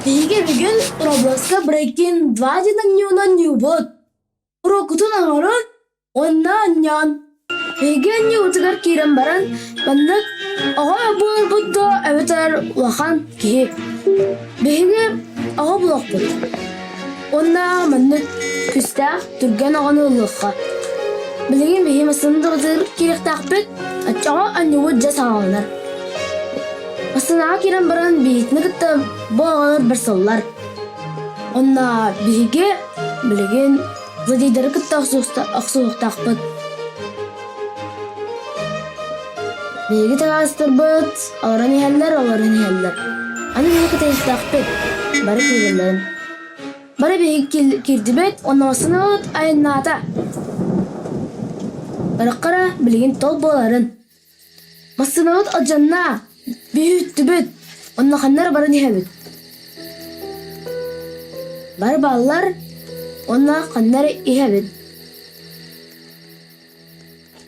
Биһиги бүгүн Roblox-ка Breaking 2 диэн оонньуунан оонньуубут. Уроккутун оҥорун уонна оонньоон. Биһиги оонньуубутугар киирэн баран, маннык оҕо буоларбыт дуо эбэтэр улахан киһи. Биһиги оҕо буолуохпут. Уонна маннык күүстээх, түргэн оҕону ылыахха. Билигин биһи массыынабытыгар киириэхтээхпит, оччоҕо оонньуубут дьэ саҕаланар. Астанаҕа киирэн баран биһигини кытта бу оҕолор барсаллар. Онно биһиги билигин злодейдары кытта охсуһуохтаахпыт. Биһиги табаарыстарбыт олорон иһэллэр, олорон иһэллэр. Аны биһиги кытайыктаахпыт, бары киирэллэрин. Бары биһиги киирдибит, онно массыынабыт айаннаата. Бараххара билигин тол буоларын. Массыынабыт алдьанна, бүһүттүбүт, онно ханна эрэ баран иһэбит. Бары бааллар, уонна ханна эрэ иһэбит.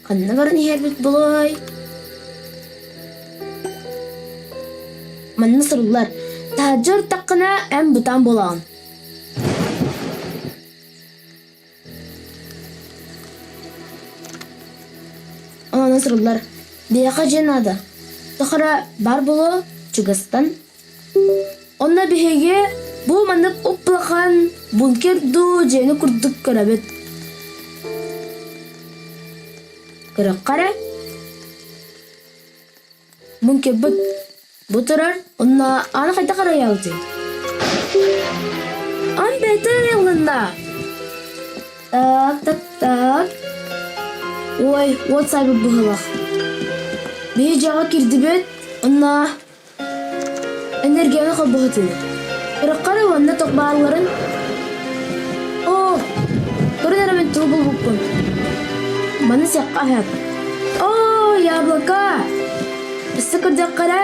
Ханна баран иһэрбит буолуой? Манна суруллар, таһырдьа ыртаххына эн бытаан буолаҕын. Онон суруллар: «Биһиэхэ дьиэ наада, тоҕо эрэ баар буолуо чугастан». Онно биһиги бу маннык уп-улахан бункер дуу дьиэни курдук көрөбүт. Көрүөххэ эрэ Бункербыт бу турар, онно ааны хайдах арыйабытый? Ан бэйэтэ арыйыллынна. Так, так, так. Ой, уот сайбыт быһыылаах. Биһи дьиэҕэ киирдибит, онно энергияны холбоһутуубут. Ырыккары уонна тох баалларын Оо, көрөн эрэ мин тугу булбуппун. Маны сиэххэ аһыам. Оо, яблоко! Өссө көрдөххө эрэ,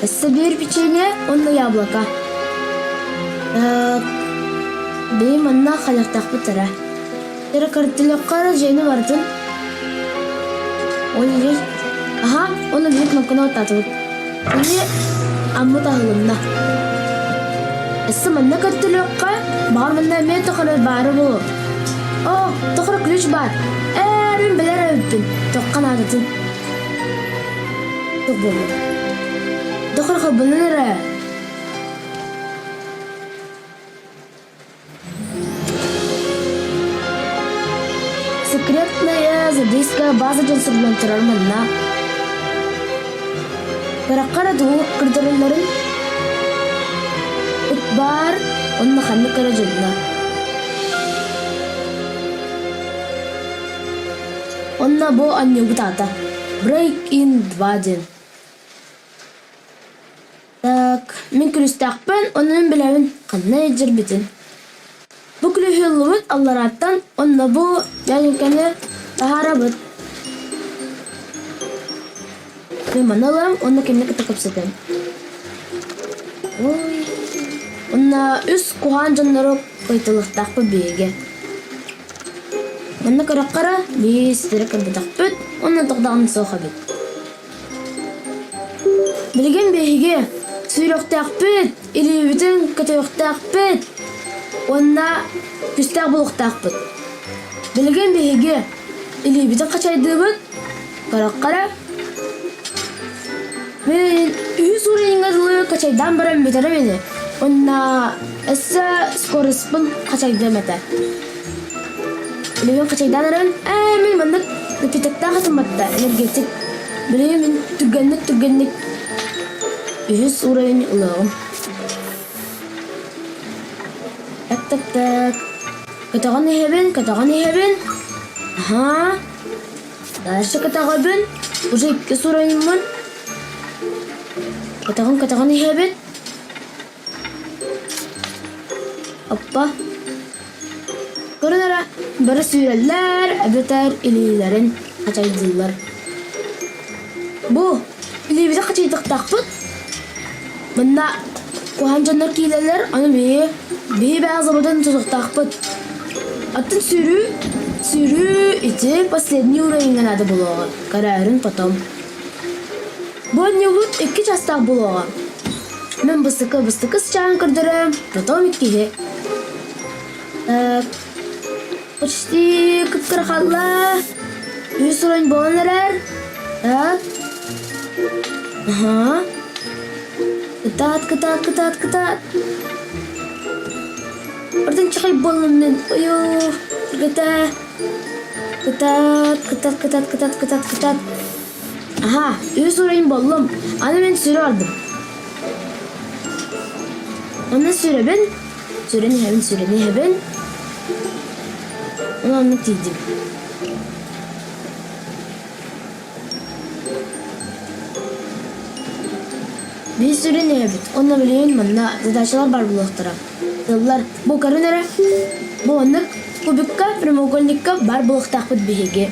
өссө биир печенье уонна яблоко. Так, бэйи манна хайахтаахпыт эрэ. Эрэ көрдүлэххэ эрэ дьиэни барытын. Ой-ой, аһа, уонна биир кнопканы баттаатыбыт. Ини аммыт аһылынна. Өссө манна көрдүлүөххэ, баҕар манна эмиэ тохорор баара буолуо. Оо, тохоро ключ баар. Ээ, мин билэр эбиппин. Тохха наадатын. Туох буолла? Тохоро холбонон эрэ. Секретная злодейская база диэн суруллан турар манна. Кыракка эрэ тугу көрдөрөллөрүн ыт баар, онно ханнык эрэ дьоннор. Онно бу анньыыбыт аата Break in 2 диэн. Так, мин күлүстээхпин, онон мин билэбин ханна илдьирбитин. Бу күлүһү ыллыбыт алларааттан уонна бу дьээдьиҥкэни таһаарабыт. Мин маны ылам уонна кинини кытта кэпсэтэм. Ой, уонна үс куһаҕан дьоннору ыйталыахтаахпыт биһиги. Манна көрөххө эрэ, биир ситэри көрбөтөхпүт уонна туох даҕаны суох эбит. Билигин биһиги сүүрүөхтээхпит, илиибитин көтөйүөхтээхпит уонна күүстээх буолуохтаахпыт. Билигин биһиги илиибитин хачайдыыбыт, көрөххө эрэ. Мин үһүс уровеньҥа дылы качайдаан баран бүтэрим ини. Уонна өссө скоростьпун хачайдыам этэ. Билигин хачайдаан эрэн, ээ мин маннык напитоктаах этим батта, энергетик. Билигин мин түргэнник-түргэнник үһүс уровень ылыаҕым. Так так так. Көтөҕөн иһэбин, көтөҕөн иһэбин. Аһаа. Дальше көтөҕөбүн. Уже иккис уровеньмын. Көтөҕөн көтөҕөн иһэбин. Оппа. Көрөн эрэ, бары сүүрэллэр эбэтэр илиилэрин хачайдыыллар. Бу илиибитин хачайдыктаахпыт. Манна куһаҕан дьоннор киирэллэр, ону биһи биһи бэйэҕит тутуохтаахпыт. Оттон сүүрүү, сүүрүү ити последний уровеньҥа наада буолуоҕа, көрөөрүн потом. Бу оонньуубут икки чаастаах буолуоҕа. Мин бастакы бастакы сычааһын көрдөрөм, потом иккиһи. Так, почти кып-кыра хаалла. Үс уровень буолан эрэр. Так. Аха. Кытаат, кытаат, кытаат, кытаат. Ордон чахай буоллум мин. Ойоо, кытаа. Кытаат, кытаат, кытаат, кытаат, кытаат, кытаат. Аха, үс уровень боллум. Аны мин сүрү ардым. Онно сүрэбин, сүрэн иһэбин, сүрэн иһэбин. Онно онно тиийдим. Биир сүрүн иһэбит. Онно билигин манна задачалар бар буолуохтара. Тыллар бу көрүн эрэ. Бу оннук кубикка, прямоугольникка бар буолуохтаахпыт биһиги.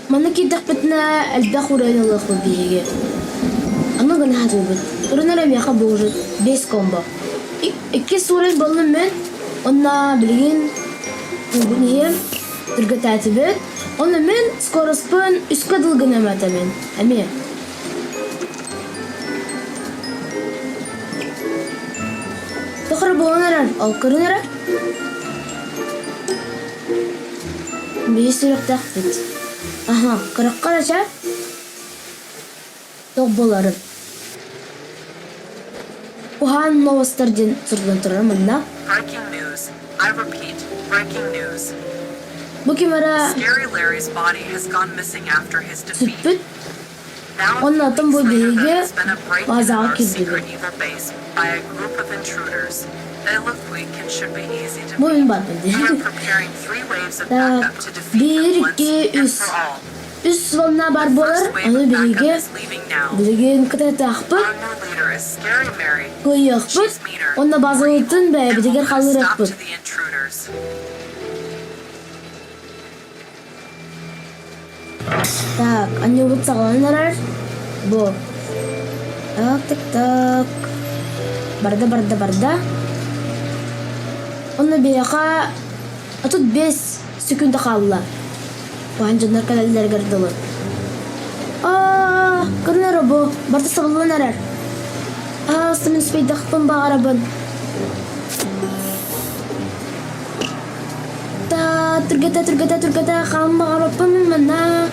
Манна киирдэхпитинэ элбэх уруйан ылыахпыт биһиги. Аны гына сатыыбыт. Урун эрэ миэхэ буолбут биэс комбо. Иккис уруй буоллум мин. Онно билигин бүгүн иһиэм түргэтээтибит. Онно мин скороспун үскэ дылы гыныам этэ мин эмиэ. Тохро буолан эрэр, ол көрүн эрэ. Биһи сүрэхтээхпит. Аһа, кыракка да чэ? Туох буоларын. Уһаан новостар диэн суруллан турар манна. Breaking news. I repeat, breaking news. Бу ким эрэ Scary Larry's body has gone missing after his defeat. сүппүт Now a Уонна few оттон бу weeks later, there биһиги has been a break-in in базаҕа our киирдибит. secret evil base by a group of intruders. They look weak and should be easy to Бу мин beat. баарбын We are дии. preparing three waves of Так, backup to defeat биир, them once икки, and үс. for all. Үс волна баар The буолар, first wave ону of backup биһиги is leaving now. билигин кытатыахпыт, Our new leader is Scary Mary. кыайыахпыт She's meaner, уонна more базабытын evil, and will бэйэбитигэр put a stop халларыахпыт. to the intruders. Так, анньыбыт саҕаланан эрэр. Бу. Так, так, так. Барда, барда, барда. Онно биһиэхэ 35 секунда хаалла. Уһаан дьоннор кэлэллэригэр дылы. Аа, көрүн эрэ бу, барыта сабыллан эрэр. Аа, мин успейдахпын баҕарабын. Та түргэтэ түргэтэ түргэтэ хаан баҕарбаппын мин манна.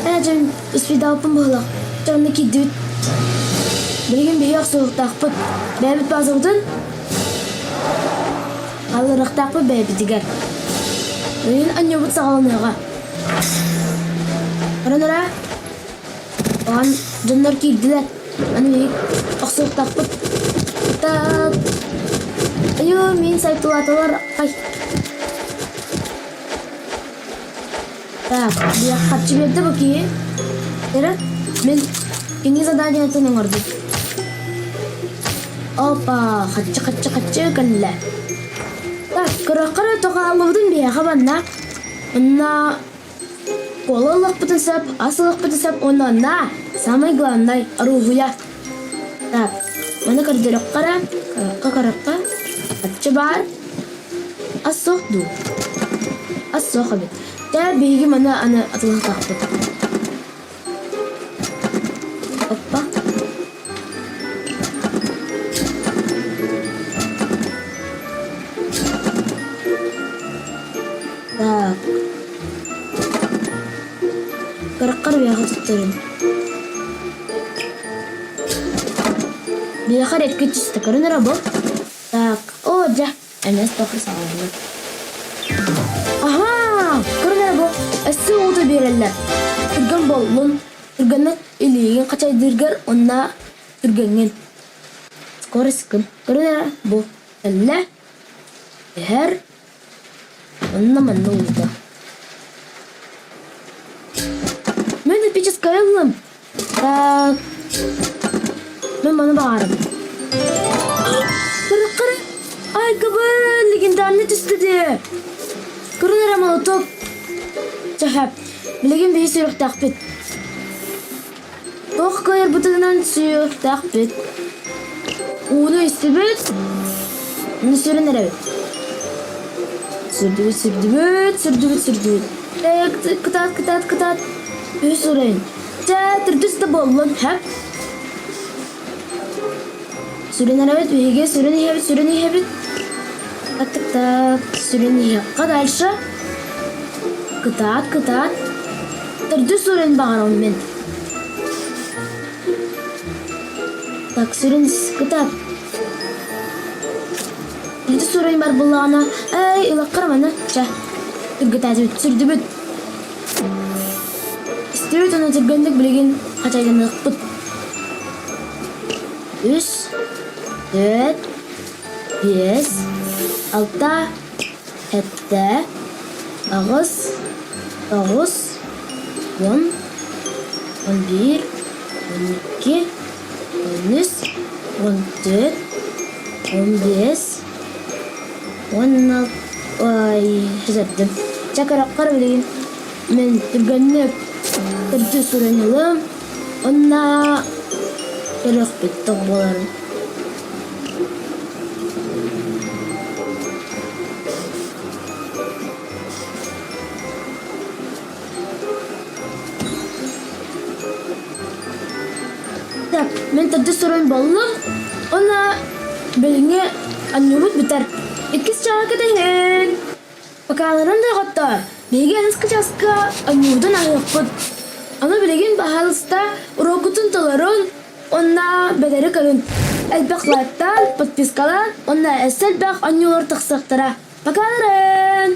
Ээ дьон успейдаабыппын быһыылаах. Дьэ онно киирдибит. Билигин биһиги охсуһуохтаахпыт. Бэйэбит базабытын Алларыахтаахпыт бэйэбитигэр. Ыйын анньыбыт саҕаланыаҕа. Баран эрэ. Оҕон дьоннор киирдилэр. Аны биһиги охсуохтаахпыт. Так. Айуу, мин сайтылаатылар. Ай. Так, биэх харчы биэрдэ бу киһи. Эрэ, мин кини заданиетын оҥордум. Опа, хаччы хаччы хаччы кэллэ. Так, көрөххө эрэ тоҕооллубутун биһиэхэ манна. Онно кола ылыахпытын сөп, ас ылыахпытын сөп уонна онно самый главный оружие. Так, маны көрдөрөххө эрэ, көрөххө көрөххө. Хаччы баар. Ас суох дуу? Ас суох эбит. Дьэ, биһиги маны аны атылыахтаахпыт. Оппа. Так. Кыраккар биэхэ туттарым. Биэхэ редкий түстэ көрүн эрэ бу. Так, о, дьэ, эмиэ стоппер саҕаланна. Аһаа, көрүн эрэ бу, өссө уута биэрэллэр. Түргэн буоллун, түргэнник илиигин хачайдыыргар уонна түргэҥҥин. Скорость гын. Көрүн эрэ, бу кэллэ, түһэр, онно манна уута. Мин эпическай ыллым. Так, мин маны баҕарабын. Кыры-кыры! Ай, кыбын! Легендарный түстэ дии! Көрүн эрэ молоток. Чэхэп, билигин биһи сүрэхтээхпит. Туох кыайарбытынан сүрэхтээхпит. Ууну истибит, уну сүрүн эрэбит. Сүрдүбүт, сүрдүбүт, сүрдүбүт, сүрдүбүт. Э, кытаат, кытаат, кытаат. Үс урайын. Чэ, төрдүс да буоллун, һэ? Сүрүн эрэбит, биһиги сүрүн иһэбит, сүрүн иһэбит. Так, так, так, сүрүн иһиэххэ дальше. Кытаат, кытаат. Төрдүс сүрүн баҕарабын мин. Так, сүрүн кытаат. Ити сүрүн бар буллаҕына, эй, ылаххар маны, чэ. Түргэтээсибит, сүрдүбүт. Истибит уонна түргэнник билигин хачайданыахпыт. Үс, түөрт, биэс, алта, сэттэ, аҕыс, тоҕус, уон, 11, 12, 13, 14, 15, 16 Ой, сэрдим. Чэ, көрөххөр билигин мин түргэнник төрдүс суруйан ылым уонна көрүөхпүт тоҕо буоларын. Так, мин төрдүс суруйан боллум уонна билиҥҥи анньуубут бүтэр. Иккис чааһы кэтэһин. Бакааларын доҕоттоор, биһиги аныгыскы чааска оонньуубутун аһыахпыт. Ону билигин баһаалыста уруоккутун толорун уонна бэдэри көрүн. Элбэх лайктаан, подпискалаан уонна өссө элбэх оонньуулар тахсыахтара. Бакааларын!